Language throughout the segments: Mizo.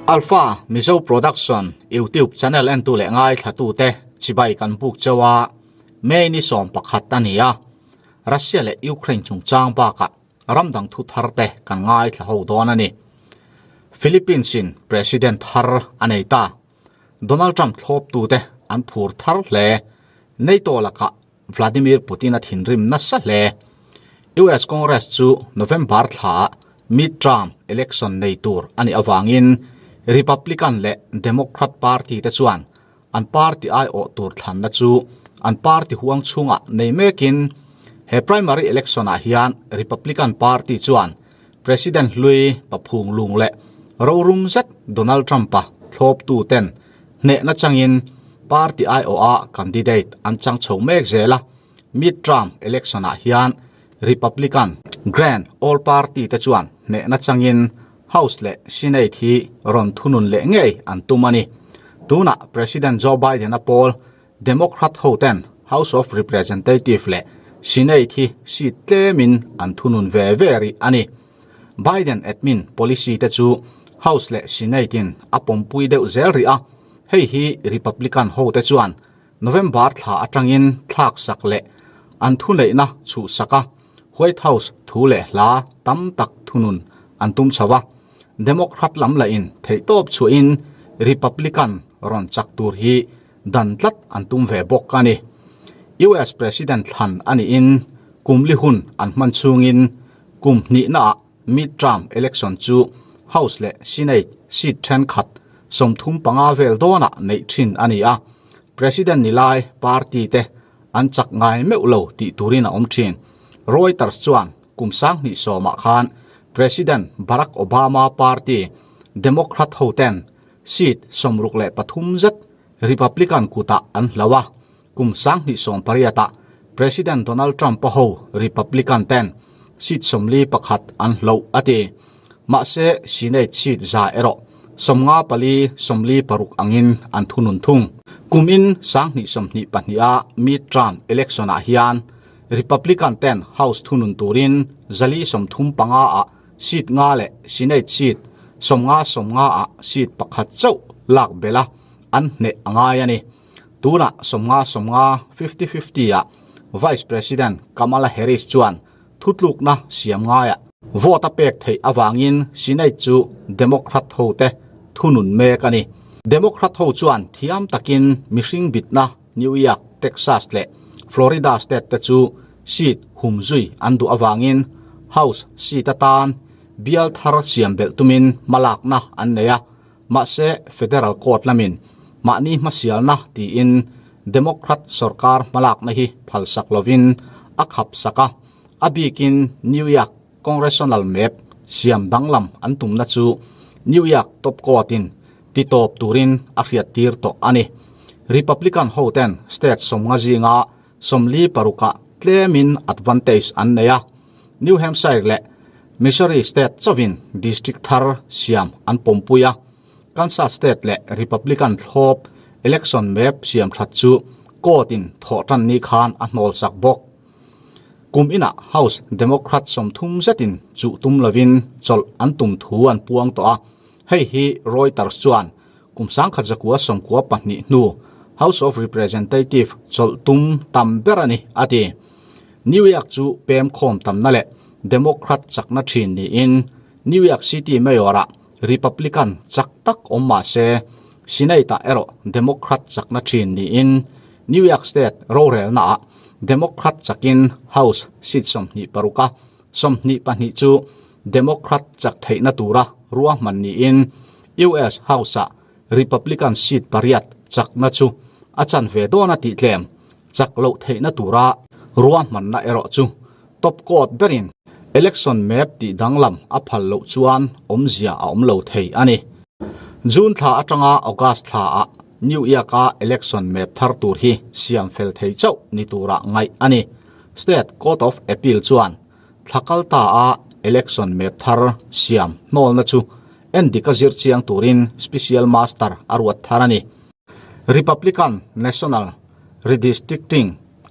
Alpha Mizo Production YouTube channel entu leh ngaithlatute chibai kan buk cheu a, May ni 11 a ni a, Russia leh Ukraine chungchang bakah ram dang thu thar te kan ngaithla ho dawn a ni. Philippines in President thar a nei ta. Donald Trump thlawptute an phur thar hle. NATO lakah Vladimir Putin a thinrim nasa hle. US Congress chu November thlaah mid-term election nei tur a nih avangin Republican leh Democrat party te chuan an party aiawh tur thlanna chu an party huang chhungah nei mekin he primary election ah hian Republican party chuan President hlui paphung lung leh rorum zet Donald Trump-a thlawptu ten hnehna changin party aiawha candidate an chang chho mek zel a, mid-term election ah hian Republican Grand Old Party te chuan hnehna changin House leh Senate hi rawn thunun leh ngei an tum a ni. Tunah President Joe Biden-a pawl Democrat hoten House of Representative leh Senate hi seat tlemin an thunun ve ve rih a ni. Biden admin policy te chu House leh Senate-in a pawmpui deuh zel rih a, hei hi Republican hote chuan November thla atangin thlaksak leh an thuneihna chhuhsak a, White House thu leh hla tam tak thunun an tum chho a, Democrat lam lahin theihtawp chhuahin Republican rawn chak tur hi dan tlat an tum ve bawk a ni. US President thlan a niin kum li hun an hman chhungin kum hnihnaah mid-term election chu House leh Senate seat thenkhat 35 vel dawnah neih thin a ni a, President ni lai party te an chak ngai meuh lo tih turin a awm thin. Reuters chuan kum 2010ah khan President Barack Obama party Democrat hoten seat 63 zet Republican kutah an hlo a, kum 2018ah President Donald Trump-a ho Republican ten seat 41 an hloh a ti. Mahse Senate seat za erawh 54, 46 angin an thunun thung. Kumin 2022a mid-term election-ah hian Republican ten House thunun turin 435 ah seat nga leh Senate seat 50, 50 ah seat pakhat chauh lak belh a an hneh a ngai a ni. Tunah 50, 50, 50-50 ah Vice President Kamala Harris chuan Thutlukna siam ngaiah vote a pek theih avangin Senate chu Democrat hote thunun mek a ni. Democrat ho chuan thiam takin mihring bitna New York, Texas leh Florida state te chu seat hum zui an duh avangin House seat atan bial thar siam belh tumin hmalakna an nei a, mahse federal court lamin mahni hmasialna tiin Democrat sorkar hmalakna hi phalsak lovin a khap sak a, a bikin New York Congressional map siam danglam an tumna chu New York top court-in titawp turin a hriattir tawh a ni. Republican hoten state 50 zinga 46ah tlemin advantage an nei a, New Hampshire leh Missouri state chauhin district thar siam an pawmpui a. Kansas state leh Republican thlawp election map siam that chu court in thawh tan ni khan a hnawl sak bawk. Kum inah House Democrat 30 zetin chuh tum lovin chawlh an tum thu an puang tawh a, hei hi Reuters chuan kum 1992 hnu House of Representative chawlh tum tam ber a ni a ti. New York chu pem khawm tamna leh Democrat chakna thin niin New York City Mayor-ah Republican chak tak awm mah se, Senate-ah erawh Democrat chakna thin niin New York State rorelnaah Democrat chakin House seat 26 a 22 chu Democrat chak theihna tura ruahman niin US House-ah Republican seat pariat chakna chu a chanve dawn a tih tlem chak loh theihna tura ruahmanna erawh chu top court berin election map tih danglam a phal loh chuan awmzia a awm lo thei a ni. June thla atanga August thla ah New York-a election map thar tur hi siam fel thei chauh ni tura ngaih a ni. State Court of Appeal chuan thla kal ta a election map thar siam hnawlna chu endik a zir chiang turin Special Master a ruat thar a ni. Republican National Redistricting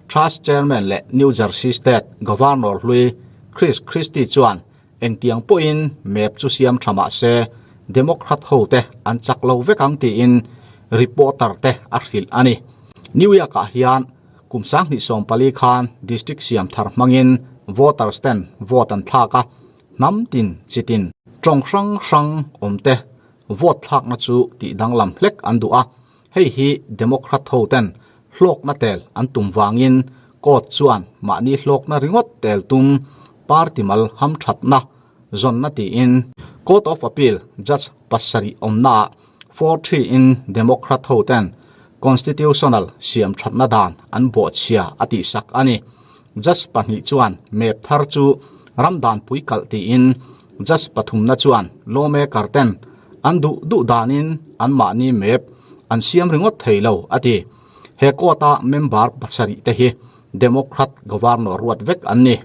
Trust Chairman leh New Jersey State Governor hlui Chris Christie chuan engtiang pawhin map chu siam tha mah se Democrat ho te an chak lo vek ang tiin reporter te a hrilh a ni. New York ah hian kum 2014 khan district siam thar hmangin voters ten vote an thlak a, hnam tin chi tin tawng hrang hrang awm te vote thlakna chu tih danglam hlek an duh a, hei hi Democrat ho ten hlawkna tel an tum vangin court chuan mahni hlawkna ringawt tel tum party mal hamthatna zawnna tiin Court of Appeal judge pasarih awmnaah 4-3 in Democrat ho ten constitutional siam thatna dan an bawhchhia a tihsak a ni. Judge pahnih chuan map thar chu ram dan pui kalh tiin judge pathumna chuan lawmaker ten an duh duh danin anmahni map an siam ringawt thei lo a ti. He court-a member pasarih te hi Democrat governor ruat vek an ni.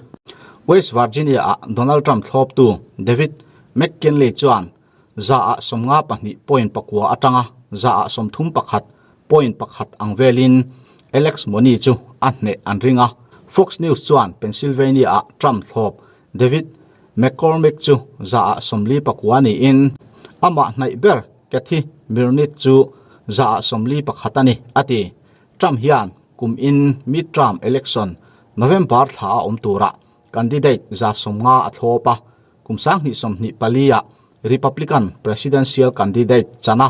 West Virginia-ah Donald Trump thlawptu David McKinley chuan 52.9 atanga 31.1 ang velin Alex Moni chu a hneh an ring a. Fox News chuan Pennsylvania-ah Trump thlawp David McCormick chu 49 niin amah hnaih ber Kathy Mirnit chu 41 a ni, a ti. Trump hian kum in midterm election November thla a awm turah candidate 50 a thlawp a, kum 2024 ah Republican presidential candidate chana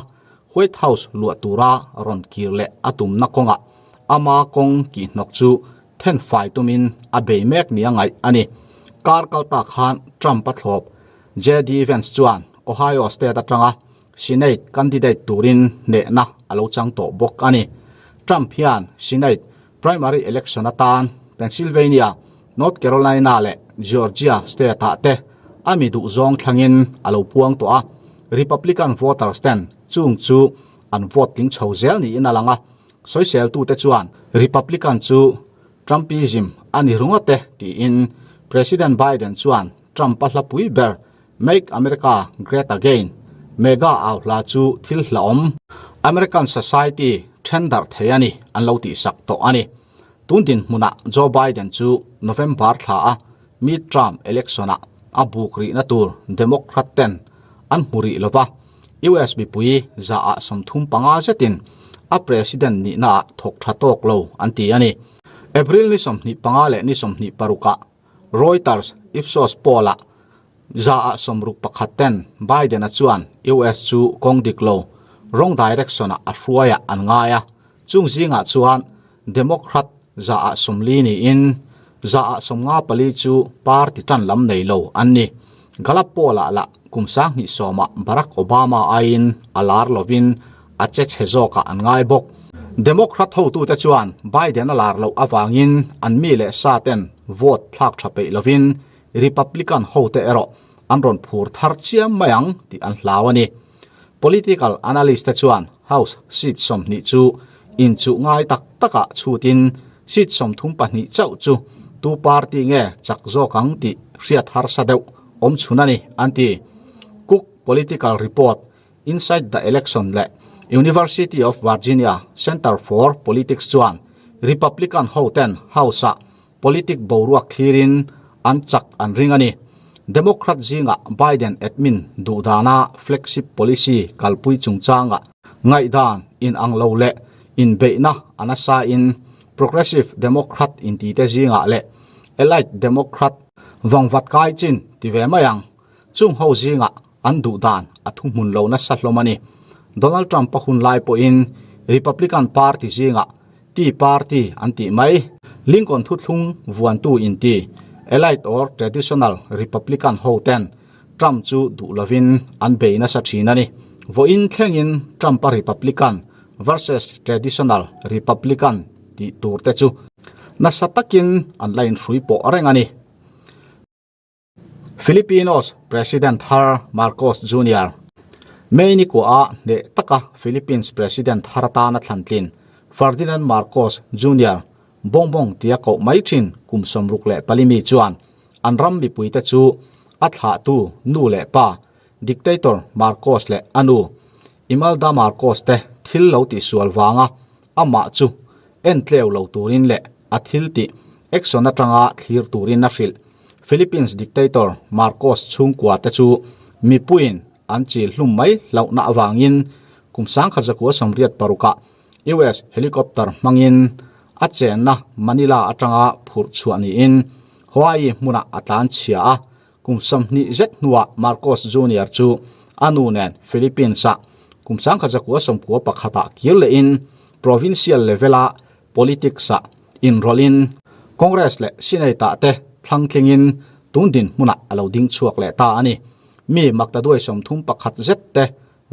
White House luah tura rawn kir leh a tumna kawngah ama kawng kihhnawk chu then fai tumin a bei mek nia ngaih a ni. Kar kalta khan Trump a thlawp JD Vance chuan Ohio state atanga Senate candidate turin hnehna a lo chang tawh bawk a ni. Trump hian Senate primary election atan Pennsylvania, North Carolina leh Georgia state-ah te a mi duhzawng thlangin a lo puang tawh a, Republican voters ten chung chu an vote tling chho zel niin a lang a. Sawiseltute chuan Republican chu Trumpism a ni ringawt e tiin President Biden chuan Trump a hlapui ber Make America Great Again, mega au hla chu thil hlauhawm American society then darh thei a ni an lo tihsak tawh a ni. Tun dinhmunah Joe Biden chu November thla a midterm election-ah a buk rihna tur Democrat ten an hmu rih lova, US mipui 35% zetin a president nihnaah thawk tha tawk lo an ti a ni. April ni 25 leh ni 26 ah Reuters Ipsos poll-ah 61% ten Biden-a chuan US chu kawng dik lo, wrong direction-ah a hruaiah an ngai a, chung zingah chuan Democrat 40% niin 54% chu party tan lam nei lo an ni. Gallup poll-ah lah kum 2010-ah Barack Obama aiin a lar lovin a che chhe zawkah an ngai bawk. Democrat hotute chuan Biden a lar loh avangin an mi leh sa ten vote thlak tha peih lovin Republican hote erawh an rawn phur thar chiam mai ang tih an hlau a ni. Political analyst te chuan House seat 20 chu inchuh ngai tak takah chhutin seat 32 chauh chu tu party nge chak zawk ang tih hriat harsa deuh awm chhun a ni an ti. Cook Political Report Inside the Election leh University of Virginia Center for Politics chuan Republican hoten House-ah politic boruak thlirin an chak an ring a ni. Democrat zingah Biden admin duhdana flagship policy kalpui chungchanga ngaihdan inang lo leh inbeihna a nasa in Progressive Democrat intite zingah leh Elite Democrat vangvat kai chin ti ve mai ang. Chung ho zingah an duh dan a thuhmun lo nasa hlawm a ni. Donald Trump a hun lai pawhin Republican Party zingah Tea Party an tih mai. Lincoln thuthlung vuantu inti Elite or Traditional Republican ho ten Trump chu duh lovin an bei nasa thin a ni. Vawiin thlengin Trump a Republican versus Traditional Republican tih tur te chu nasa takin an la inhrui pawh reng a ni. Filipinos President thar Marcos Jr. May ni kuaha hneh taka Philippines President thar atana thlantlin Ferdinand Marcos Jr. Bongbong tia koh mai thin kum 64 mi chuan an ram mipuite chu a thlahtu nu leh pa Dictator Marcos leh a nu Imelda Marcos te thil lo tihsual vanga amah chu entleu lo turin leh a thil tih action atanga thlir turin a hrilh. Philippines dictator Marcos chhungkua te chu mipuiin an chil hlum mai hlauhna avangin kum 1986 ah US helicopter hmangin a chenna Manila atanga phurh chhuah niin Hawaii hmunah a tlan chhia a, kum 20 zet hnuah Marcos Junior chu a nu nen Philippines-ah kum 1991 ah kir lehin provincial level-a politics-ah inrawlhin Congress leh Senate-ah te thlang tlingin tun dinhmunah a lo ding chhuak leh ta a ni. Mi maktaduai 31 zet te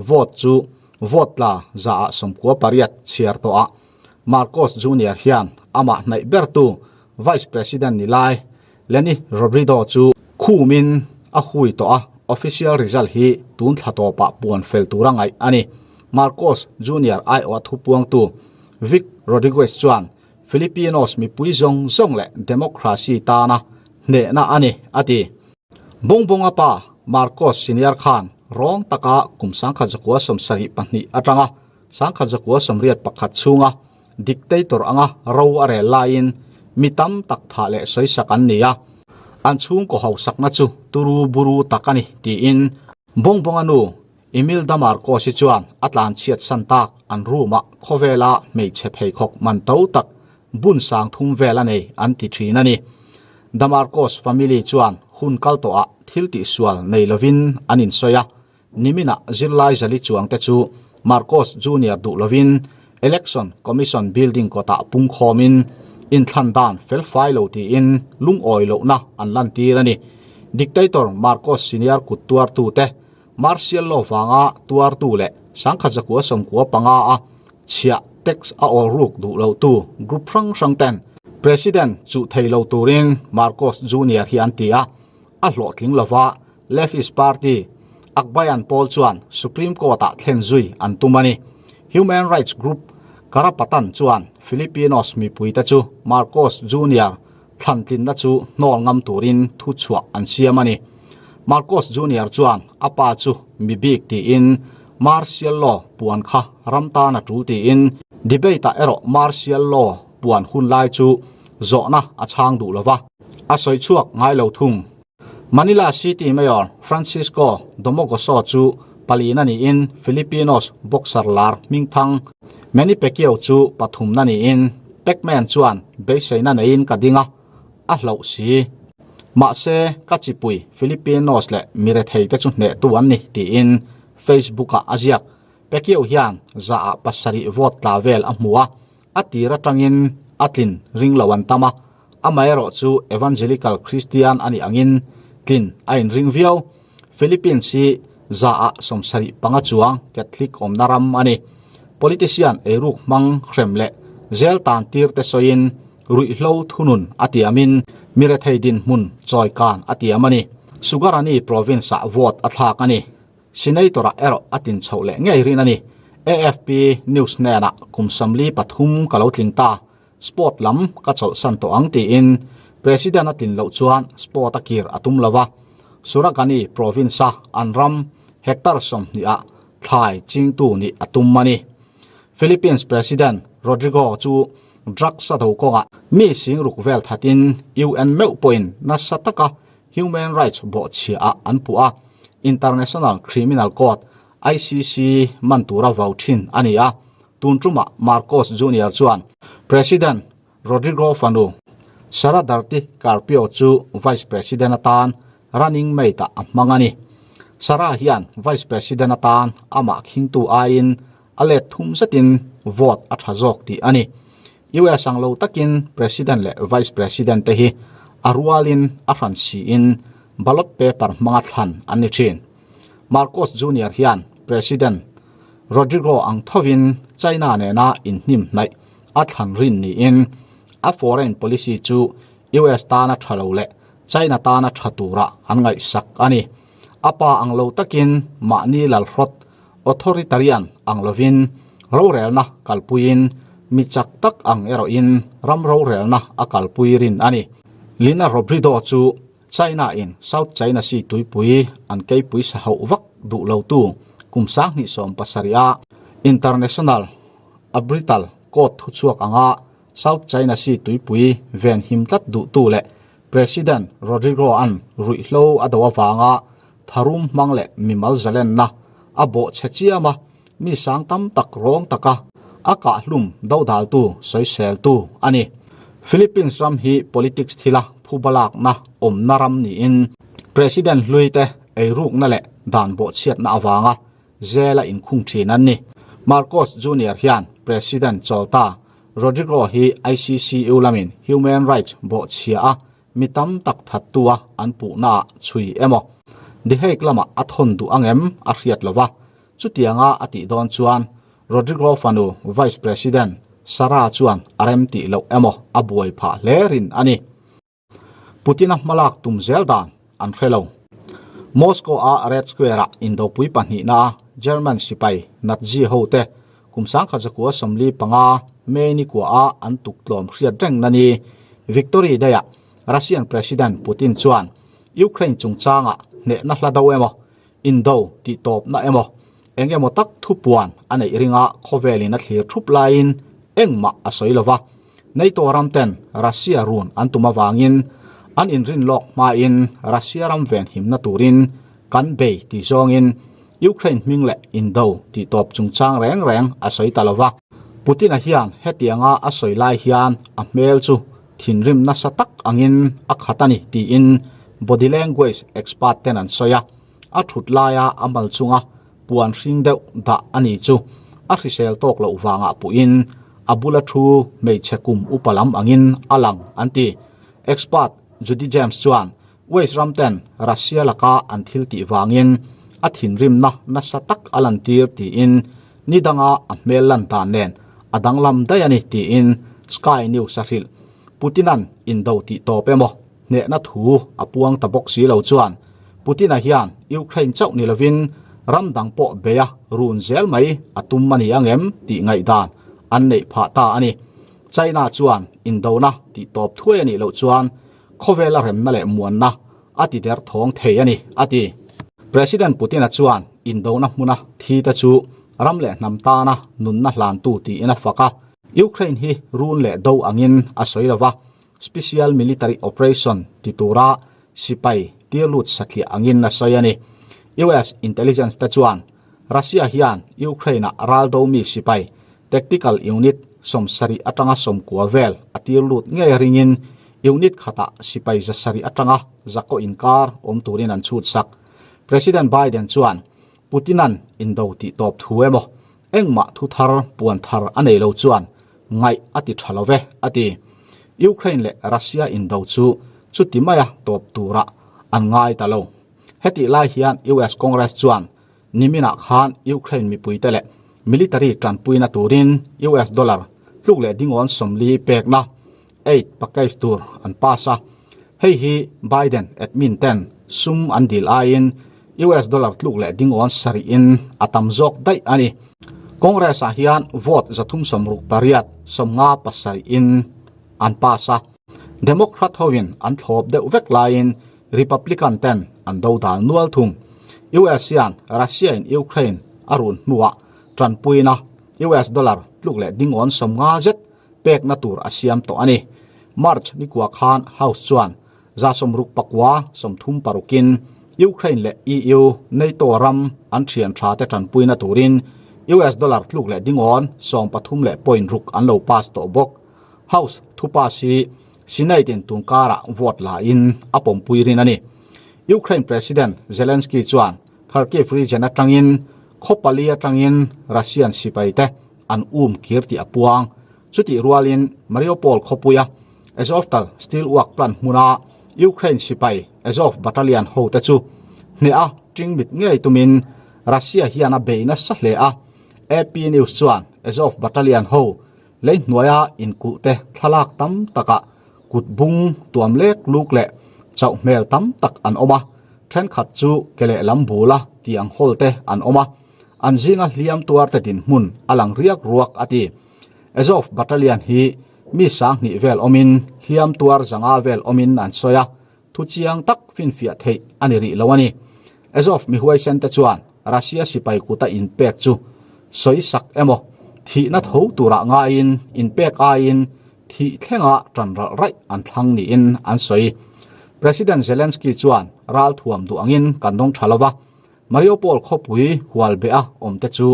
vote chu vote tla zaah 98 chhiar tawh a, Marcos Junior hian amah hnaih bertu Vice President ni lai Leni Robredo chu khumin a hui tawh a, official result hi tun thla tawpah puan fel tura ngaih a ni. Marcos Junior aiawh thupuangtu Vic Rodriguez chuan Filipinos mipui zawng zawng leh democracy tana hnehna a ni, a ti. Bongbonga pa Marcos Senior khan rawng taka kum 1972 atanga 1981 chhunga dictator anga ro a rel laiin mi tam tak thah leh sawisak an ni a, an chhungkaw hausakna chu turu buru tak a ni, tiin Bongbonga nu Imelda Marcos-i chuan a tlanchhiat san tak an room-ah khawvela hmeichhe pheikhawk man to tak bun sang thum vel a nei an ti thin a ni. The Marcos family chuan hun kal tawhah thil tihsual nei lovin an insawi a, niminah zirlai zali chuangte chu Marcos Junior duh lovin Election Commission building kawtah pungkhawmin inthlan dan felfai lo tiin lungawi lohna an lantir a ni. Dictator Marcos Senior kut tuartute Martial law vanga tuartu leh 1995 a chhiah tax a awl ruk duh lotu group hrang hrang ten President chuh thei lo turin Marcos Junior hi an ti a, a hlawhtling lova Leftist Party Akbayan pawl chuan Supreme Court-ah thlen zui an tum a ni. Human rights group Karapatan chuan Filipinos mipuite chu Marcos Junior thlantlinna chu hnawl ngam turin thu chhuah an siam a ni. Marcos Junior chuan a pa chu mi bik tiin martial law puan kha ram tan a tul tiin debate-ah erawh martial law puan hun lai chu zawhna a chhang duh lova, a sawi chhuak ngai lo thung. Manila City Mayor Francisco Domogoso chu palina niin Filipinos boxer lar hmingthang Manny Pacquiao chu pathumna niin Pacman chuan beiseina neiin ka ding a, a hlauh si. Mahse, ka chipui Filipinos leh mirethei te chu hnehtu an ni tiin Facebook-ah a ziak. Pacquiao hian zaah pasarih vote tla vel a hmu a, a tir atangin a tlin ring lo an tam a, amaherawh chu Evangelical Christian a nih angin tlin a inring viau. Philippines hi zaah 75 chuang Catholic awmna ram a ni. Politician eiruk hmang hrem leh zel tan tir te sawiin ruihhlo thunun a tiamin mirethei dinhmun chawikan a tiam a ni. Sugarani province-ah vote a thlak a ni. Senator-ah erawh a tin chhoh leh ngei rin a ni. AFP News hnenah kum 43 ka lo tling ta. Sport lam ka chawlhsan tawh ang tiin President a tlin loh chuan sport a kir a tum lo a. Suragani province-a an ram hectare 20 ah thlai chingtu nih a tum a ni. Philippines President Rodrigo chu drugs a do kawngah mi singruk vel thatin UN meuh pawhin nasa taka human rights bawhchhiah ah an puh a, International Criminal Court, ICC, man tura vau thin a ni a. Tun tumah Marcos Junior chuan President Rodrigo fanu Sara Duterte Carpio chu Vice President atan running mate ah a hmang a ni. Sara hian Vice President atan amah khingtu aiin a let thum zetin vote a tha zawk tih a ni. US ang lo takin President leh Vice President te hi a rualin a hran siin ballot paper hmanga thlan an ni thin. Marcos Junior hian President Rodrigo ang thovin China nena inhnim hnaih a thlan rin niin a foreign policy chu US tana tha lo leh China tana tha tura an ngaihsak a ni. A pa ang lo takin mahni lalhrawt authoritarian ang lovin rorelna kalpuiin mi chak tak ang erawhin ram rorelna a kalpui rin a ni. Lina Robredo chu China in South China Sea tuipui an keipui sa hauh vak duh lo tu kum 2017 a International Arbitral Court thuchhuak anga South China Sea tuipui ven him tlat duh tu leh President Rodrigo an ruihhlo a do awanga tharum hmang leh mimal zalenna a bawhchhe chiam a, mi sang tam tak rawng taka a kahhlum dodaltu sawiseltu a ni. Philippines ram hi politics thila phubalakna awmna ram niin President hluite eirukna leh dan bawhchhiatna avanga zela inkhung thin an ni. Marcos Junior hian President chawlta Rodrigo hi ICCU lamin human rights bawhchhia a mi tam tak thattua an puhnaah chhui emaw The Hague lamah a thawn duh angem a hriat lo va, chutianga a tih dawn chuan Rodrigo fanu Vice President Sara chuan a rem tih loh emaw a buai phah hle rin a ni. Putin-a hmalak tum zel dan an hre lo. Moscow-a Red Square-ah indopui pahnihna German sipai Nazi hote kum 1945 May ni kuaha an tuktlawm hriat reng na ni. Victory Day-ah Russian President Putin chuan Ukraine chungchangah hnehna hla do emaw, indo tihtawpna emaw, eng emaw tak thupuan a neih ringa khawvelin a thlir thup laiin engmah a sawi lo va. NATO ram ten Russia run an tum avangin an inrin lawk hmain Russia ram venhimna turin kan bei tih zawngin Ukraine hming leh indo tih tawp chungchang reng reng a sawi ta lo va. Putin-a hian hetianga a sawi lai hian a hmel chu thinrim nasa tak angin a khat a ni tiin body language expert ten an sawi a. A thut laia a mal chunga puan hring deuh dah a ni chu a hrisel tawk loh vangah puhin a bula thu hmeichhe kum upa lam angin a lang an ti. Expert Judy James chuan West ram ten Russia laka an thil tih vangin a thinrimna nasa tak a lantir tiin ni danga a hmel lan dan nen a danglam daih a ni tiin Sky News a hrilh. Putin-a'n indo tih tawp emaw hnehna thu a puang ta bawk si lo chuan Putin-a hian Ukraine chauh ni lovin ram dang pawh bei a run zel mai a tum a ni ang em tih ngaihdan an neih phah ta a ni. China chuan indona tih tawp thuai a nih loh chuan khawvela remna leh muanna a ti der thawng thei a ni, a ti. President Putin-a chuan indona hmuna thi te chu ram leh hnam tana nunna hlantu tiin a fak a, Ukraine hi run leh do angin a sawi lo va, Special Military Operation ti tura sipai tir lut satliah angin a sawi a ni. US intelligence te chuan Russia hian Ukraine-ah raldo mi sipai tactical unit 70 atanga 90 vel a tir lut ngei a ringin unit khatah sipai 700 atanga zakaw inkar awm turin an chhut sak. President Biden chuan Putin-a'n indo tih tawp thu emaw engmah thu thar puan thar a nei lo chuan ngaih a ti tha lo ve, a ti. Ukraine leh Russia indo chu chuti maia tawp turah an ngai ta lo. Hetih lai hian US Congress chuan niminah khan Ukraine mipuite leh military tanpuina turin US dollar tluk leh dingawn 40 pekna aid package tur an pass a. Hei hi Biden admin ten sum an dil aiin US dollar tluk leh dingawn 7 in a tam zawk daih a ni. Congress ah hian vote 368 57 in an pass a. Democrat hoin an thlawp deuh vek laiin Republican ten an do dal nual thung. US hian Russia in Ukraine a run hnuah tanpuina US dollar tluk leh dingawn 50 zet pekna tur a siam tawh a ni. March ni kua khan House chuan 66 36in Ukraine leh EU, NATO ram an thian tha te tanpuina turin US dollar tluk leh dingawn 13 leh point ruk an lo pass tawh bawk. House thu pass hi Senate in tunkarah vote la in a pawmpui rin a ni. Ukraine President Zelensky chuan Kharkiv region atangin khaw pali atangin Russian sipai te an um kir tih a puang. Chutih rualin Mariupol khawpuia Azovstal steel work plant hmuna Ukraine sipai Azov battalion hote chu hneha tingmit ngei tumin Russia hian a bei nasa hle a. AP News chuan Azov battalion ho lei hnuaia inkulh te thlalak tam takah kut bung tuam lek luk leh chauh hmel tam tak an awm a, thenkhat chu ke lehlam bula tiang hawl te an awm a. An zinga hliam tuar te dinhmun a lang riak ruak a ti. Azov battalion hi mi 2000 vel awmin hliam tuar 500 vel awmin an sawi a, thu chiang tak finfiah theih a ni rih lo a ni. Azov mi huaisen te chuan Russia sipai kuta inpek chu sawi sak emaw thihna tho turah ngaiin inpek aiin thih thlenga tan ralh raih an thlang niin an sawi. President Zelensky chuan ralthuam duh angin kan dawng tha lova, Mariupol khawpui hual beh a awmte chu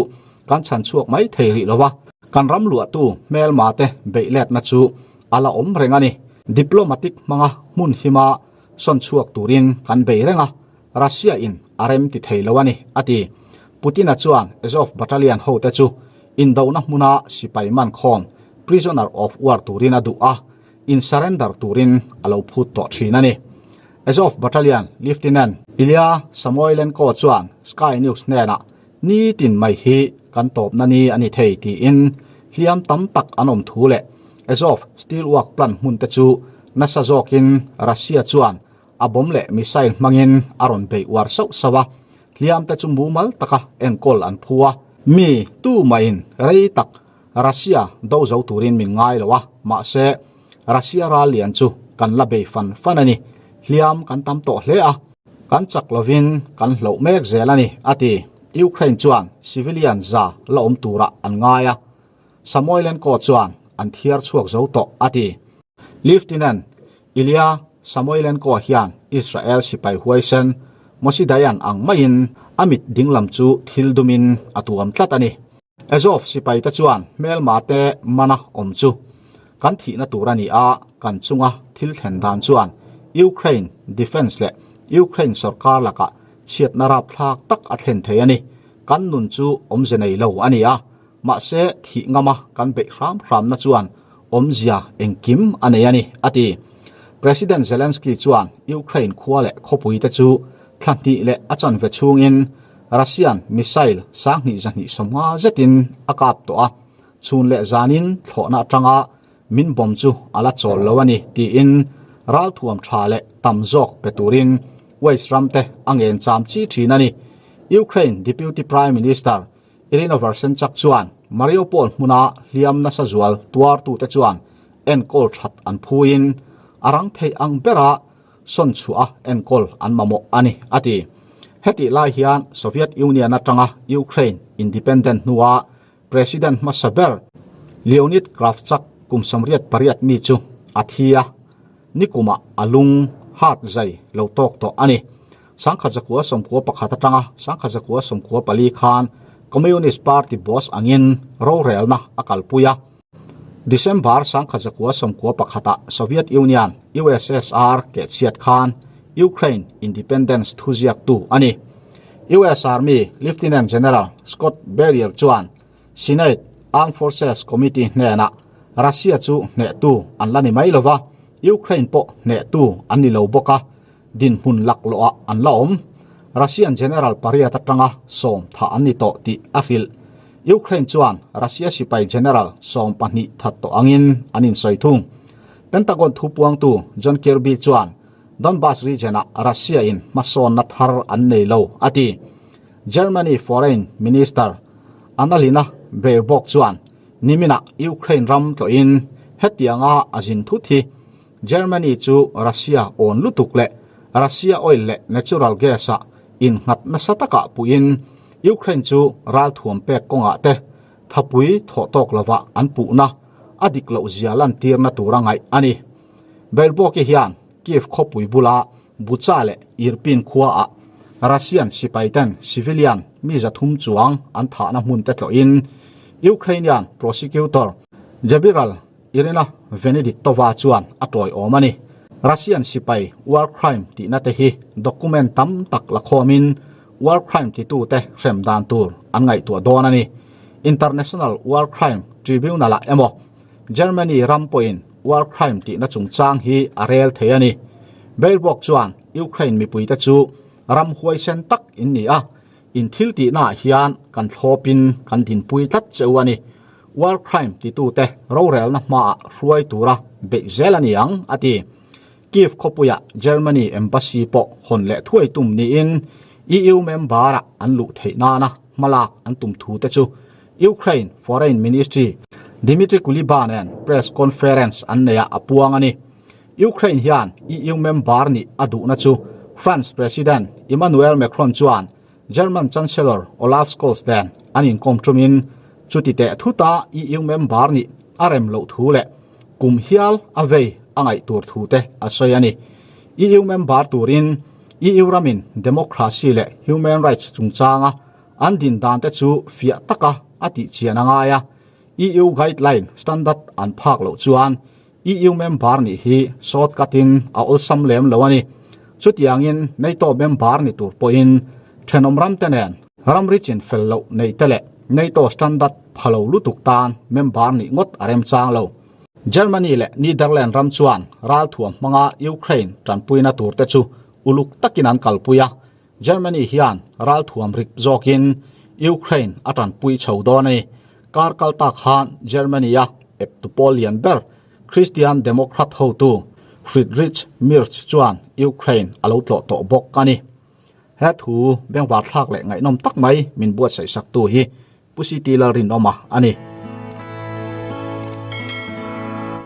kan chhan chhuak mai thei rih lova, kan ram luahtu hmelma te beih letna chu a la awm reng a ni. Diplomatic hmanga hmun hima sawn chhuak turin kan bei reng a, Russia in a rem ti thei lo a ni, a ti. Putin-a chuan Azov Battalion hote chu indona hmuna sipai man khawm, prisoner of war, turin a duh a, in surrender turin a lo phut tawh thin a ni. Azov Battalion Lieutenant Ilya Samoilenko chuan Sky News hnenah, Nitin mai hi kan tawpna ni a ni thei tiin hliam tam tak an awm thu leh Azov Steelwork plant hmun te chu nasa zawkin Russia chuan a bomb leh missile hmangin a rawn bei uar sauh sauh a, hliam te chu mumal taka enkawl an phu a. Mi tu mahin rei tak Russia do zo turin min ngai lo a, mahse Russia ral lian chu kan la bei fan fan a ni. Hliam kan tam tawh hle a, kan chak lovin kan hloh mek zel a ni, a ti. Ukraine chuan civilian za la awm turah an ngai a, Samoilenko chuan an thiar chhuak zo tawh, a ti. Lieutenant Ilya Samoilenko hian Israel sipai huaisen Moshe Dayan ang maiin a mit dinglam chu thil dumin a tuam tlat a ni. Azov sipaite chuan hmelma te mana awm chu kan thihna tur a ni a, kan chunga thil thlen dan chuan Ukraine defence leh Ukraine sorkar lakah chhiatna rapthlak tak a thlen thei a ni. Kan nun chu awmze nei lo a ni a, mahse thih ngama kan beih hram hramna chuan awmzia engkim a nei a ni, a ti. President Zelensky chuan Ukraine khua leh khawpuite chu thla hnih leh a chanve chhungin Russian missile sanghnih zahnih sawmnga zetin a kap tawh a, chhun leh zanin thlawhna atanga min bomb chu a la chawl lo a ni tiin ralthuam tha leh tam zawk pe turin West ramte a ngen cham chi thin a ni. Ukraine Deputy Prime Minister Irina Versenchuk chuan Mariupol hmuna hliam nasa zual tuartute chuan enkawl that an phuin a rang thei ang bera sawn chhuah a enkawl an mamawh a ni, a ti. Hetih lai hian Soviet Union atanga Ukraine independent hnua President hmasa ber Leonid Kravchuk kum 88 mi chu a thi a, nikumah a lung hat zai lo tawk tawh a ni. 1991 atanga 1994 khan Communist Party boss angin rorelna a kalpui a. December 1991 ah Soviet Union, USSR, kehchhiat khan Ukraine independence thuziaktu a ni. US Army Lieutenant General Scott Berrier chuan Senate Armed Forces Committee hnenah Russia chu hnehtu an la ni mai lova, Ukraine pawh hnehtu an ni lo bawk a, dinhmun laklawhah an la awm. Russian General pariat atanga sawm thah an ni tawh tih a hrilh. Ukraine chuan Russia sipai General 12 that tawh angin an insawi thung. Pentagon thupuangtu John Kirby chuan Donbas region-ah Russia-in hmasawnna thar an nei lo a ti. Germany Foreign Minister Annalena Baerbock chuan niminah Ukraine ram tlawhin hetianga a zin thut hi Germany chu Russia awn lutuk leh Russia oil leh natural gas-ah innghat nasa takah puiin Ukraine chu ralthuam pek kawngah te thapui thawh tawk lovah an puhna a dik loh zia lantirna tura ngaih a ni. Baerbock-i hian Kyiv khawpui bula Bucha leh Irpin khuaah Russian sipaiten civilian mi 300 chuang an thahna hmun te tlawhin Ukrainian prosecutor Jebiral Irina Venediktova chuan a tawiawm a ni. Russian sipai war crime tihna te hi document tam tak la khawmin war crime titute hrem dan tur an ngaihtuah dawn a ni. International War Crime Tribunal-ah emaw Germany ram pawhin war crime tihna chungchang hi a rel thei a ni. Baerbock chuan Ukraine mipuite chu ram huaisen tak in ni a, In thil tihnaah hian kan thlawpin kan dinpui tlat che u a ni. War crime titute rorelna hmaah hruai tura beih zel a ni ang, a ti. Kyiv khawpuiah Germany embassy pawh hawn leh thuai tum niin EU member-ah an luh theih nana hmalak an tum thu te chu Ukraine Foreign Ministry Dmitry Kuleba nen press conference an neiah a puang a ni. Ukraine hian EU member nih a duhna chu France President Emmanuel Macron chuan German Chancellor Olaf Scholz nen an inkawm ṭumin chuti teh thuta EU member nih a rem loh thu leh kum hial a vei a ngaih tur thu te a sawi a ni. EU member turin EU ramin democracy leh human rights chungchanga an din dan te chu fiah taka a tih chian a ngai a, EU guideline standard an phak loh chuan EU member nih hi shortcut in a awlsam lem lo a ni. Chutiangin NATO member ni tur pawhin thenawm ram te nen ramri chin fel loh nei te leh NATO standard pha lo lutuk tan member nih ngawt a remchang lo. Germany leh Netherlands ram chuan ralthuam hmanga Ukraine tanpuina tur te chu uluk takin an kalpui a, Germany hian ralthuam rik zawkin Ukraine a tanpui chho dawn a ni. Kar kal tak khan Germany-a eptu pawl lian ber Christian Democrat hotu Friedrich Merz chuan Ukraine a lo tlawh tawh bawk a ni. He thu bengvar thlak leh ngaihnawm tak mai min buatsaih saktu hi Pu CT Lalrinawma a ni.